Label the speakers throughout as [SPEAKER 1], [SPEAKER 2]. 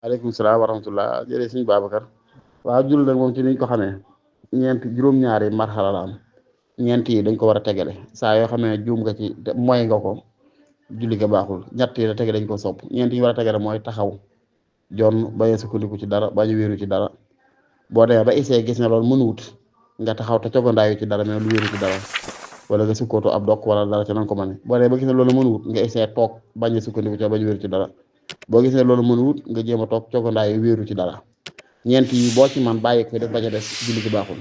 [SPEAKER 1] aleykum salaam wa rahmatullah jërëjëf suñu Babacar. waaw julli nag moom ci niñ ko xamee ñeent juróom-ñaari marxala la am. ñeent yi dañ ko war a tegale saa yoo xamee juum nga ci mooy nga ko julli ga baaxul. ñett yi la tege dañ ko sopp. ñeent yi war a tegale mooy taxaw jon bañ a sukkandiku ci dara bañ a wéeru ci dara. boo demee ba essayé gis ne loolu mënuwut nga taxaw te cogandaayu ci dara mais lu wéeru ci dara wala nga sukkootu ab dok wala dara ca nan ko mane boo demee ba gis ne loolu mënuwut nga essayé toog bañ a sukkandiku ci bañ a wéeru ci dara. boo gisee loolu mënuwut nga jéem a toog cogandaayu wéeru ci dara. ñeent yi boo ci man bàyyi ko def ba ca des julli gi baaxul.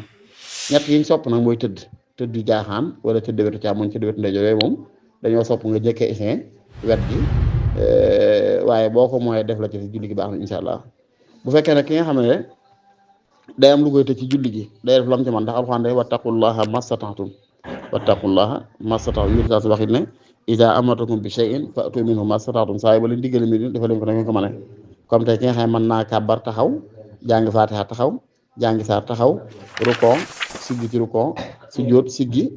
[SPEAKER 1] ñett yiñ sopp nag mooy tëdd jaaxaan wala tëdd wetu càmmoñ tëdd wetu ndeyjoor yooyu moom dañoo sopp nga jëkkee isin wet gi waaye boo ko mooyee def la ci julli gi baax na incha allah. bu fekkee ne ki nga xam ne day am lu koy tëj ci julli gi day def lam ci man ndax alxuraan day wattaqullaha mastata'tum yur saa si waxit ne iza amartukum bi shay'in fa'tu minhu mastata'tum saa yi ba leen diggale mi dafa leen ko ne ko mën a comme tey ki nga xam ne mën naa kàbbar taxaw jàng faatiha taxaw jàngi saar taxaw rukon siggi ci rukon sujjóot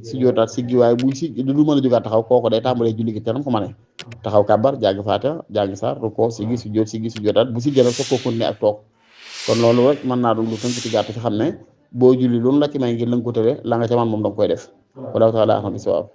[SPEAKER 1] sujjóotaat siggi waaye buy siggi du mën a jógaat taxaw kooku day tàmbalee julli gi tenam ko ma ne taxaw kàbbar jàngi faatiha jàngi saar rukon siggi sujjóotaat bu siggee nag soog koo continuer ak toog kon loolu rek mën naa doon lu tënk ci gàtt fi xam ne boo julli loolu la ci may ngir lënga ko tëre la nga ca man moom danga koy def wallahu taala axam bi sawaab